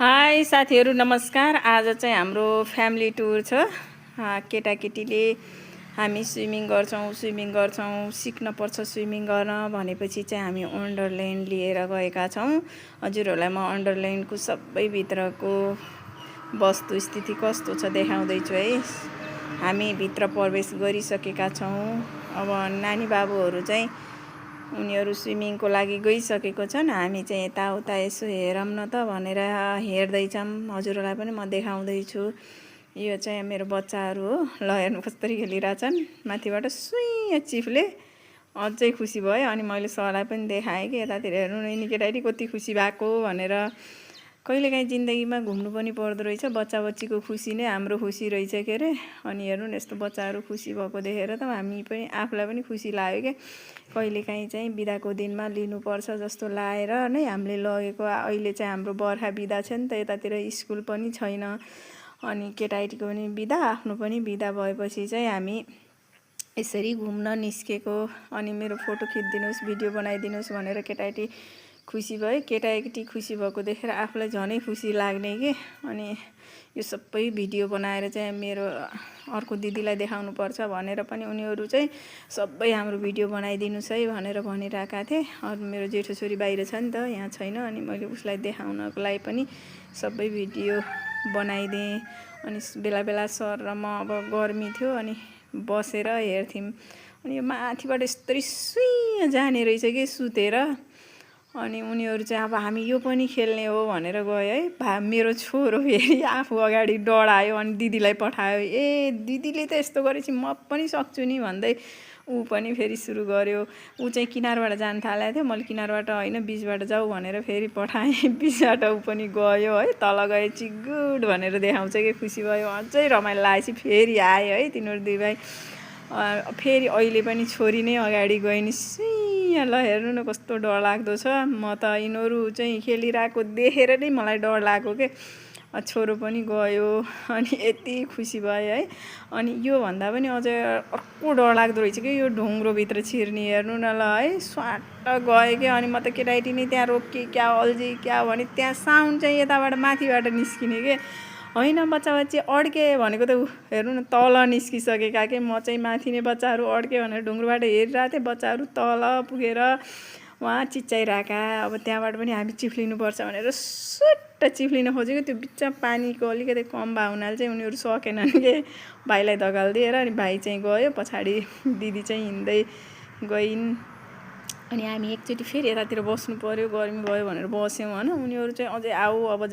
High साथीहरू नमस्कार। आज चाहिँ हाम्रो फ्यामिली टुर छ। केटाकेटीले हामी स्विमिङ गर्छौँ सिक्न पर्छ स्विमिङ गर्न भनेपछि चाहिँ हामी अन्डरल्यान्ड लिएर गएका छौँ। हजुरहरूलाई म अन्डरल्यान्डको सबै भित्रको वस्तुस्थिति कस्तो छ देखाउँदैछु है। हामी भित्र प्रवेश गरिसकेका छौँ। अब नानी बाबुहरू चाहिँ उनीहरू स्विमिङको लागि गइसकेको छन्। हामी चाहिँ यताउता यसो हेरौँ न त भनेर हेर्दैछौँ। हजुरहरूलाई पनि म देखाउँदैछु। यो चाहिँ मेरो बच्चाहरू हो। ल हेर्नु कसरी खेलिरहेछन्। माथिबाट सुई चिफले अझै खुसी भयो। अनि मैले सरलाई पनि देखाएँ कि यतातिर हेर्नु न यिनी केटाकेटी कति खुसी भएको भनेर। कहिलेकाहीँ जिन्दगीमा घुम्नु पनि पर्दो रहेछ। बच्चा बच्चीको खुसी नै हाम्रो खुसी रहेछ के अरे। अनि हेर्नु न यस्तो बच्चाहरू खुसी भएको देखेर त हामी पनि आफूलाई पनि खुसी लाग्यो क्या। कहिलेकाहीँ चाहिँ बिदाको दिनमा लिनुपर्छ जस्तो लागेर नै हामीले लगेको। अहिले चाहिँ हाम्रो बर्खा बिदा छ नि त, यतातिर स्कुल पनि छैन। अनि केटाकेटीको पनि बिदा आफ्नो पनि बिदा भएपछि चाहिँ हामी यसरी घुम्न निस्केको। अनि मेरो फोटो खिचिदिनुहोस् भिडियो बनाइदिनुहोस् भनेर केटाकेटी खुसी भयो। केटाकेटी खुसी भएको देखेर आफूलाई झनै खुसी लाग्ने के। अनि यो सबै भिडियो बनाएर चाहिँ मेरो अर्को दिदीलाई देखाउनु पर्छ भनेर पनि उनीहरू चाहिँ सबै हाम्रो भिडियो बनाइदिनुहोस् है भनेर भनिरहेका थिए। अरू मेरो जेठो छोरी बाहिर छ नि त, यहाँ छैन। अनि मैले उसलाई देखाउनको लागि पनि सबै भिडियो बनाइदिएँ। अनि बेला बेला सर र म अब गर्मी थियो अनि बसेर हेर्थ्यौँ। अनि यो माथिबाट यस्तरी सुई जाने रहेछ कि सुतेर। अनि उनीहरू चाहिँ अब हामी यो पनि खेल्ने हो भनेर गयो है। मेरो छोरो फेरि आफू अगाडि डढायो अनि दिदीलाई पठायो। ए दिदीले त यस्तो गरेपछि म पनि सक्छु नि भन्दै ऊ पनि फेरि सुरु गर्यो। ऊ चाहिँ किनारबाट जान थालेको थियो। मैले किनारबाट होइन बिचबाट जाऊ भनेर फेरि पठाएँ। बिचबाट ऊ पनि गयो है। तल गयो चिगुड भनेर देखाउँछ कि खुसी भयो। अझै रमाइलो लागेपछि फेरि आयो है तिनीहरू दुई भाइ। फेरि अहिले पनि छोरी नै अगाडि गयो नि सुई। ल हेर्नु न कस्तो डर लाग्दो छ। म त यिनीहरू चाहिँ खेलिरहेको देखेर नै मलाई डर लाग्यो के। छोरो पनि गयो अनि यति खुसी भयो है। अनि योभन्दा पनि अझै अर्को डर लाग्दो रहेछ कि यो ढुङ्ग्रोभित्र छिर्ने। हेर्नु न ल है स्वाट गयो कि। अनि म त केटाकेटी नै त्यहाँ रोकिएँ क्या अल्झी क्या भने त्यहाँ साउन्ड चाहिँ यताबाट माथिबाट निस्किने के। होइन बच्चा बच्ची अड्के भनेको त हेर्नु न तल निस्किसकेका के। म चाहिँ माथि नै बच्चाहरू अड्के भनेर ढुङ्ग्रोबाट हेरिरहेको थिएँ। बच्चाहरू तल पुगेर उहाँ चिच्चाइरहेका। अब त्यहाँबाट पनि हामी चिप्लिनुपर्छ भनेर सुट्ट चिप्लिन खोजेको। त्यो बिचमा पानीको अलिकति कम भए हुनाले चाहिँ उनीहरू सकेनन् कि। भाइलाई धकालिदिएर अनि भाइ चाहिँ गयो पछाडि, दिदी चाहिँ हिँड्दै गइन्। अनि हामी एकचोटि फेरि यतातिर बस्नु पर्यो गर्मी भयो भनेर बस्यौँ होइन। उनीहरू चाहिँ अझै आऊ अब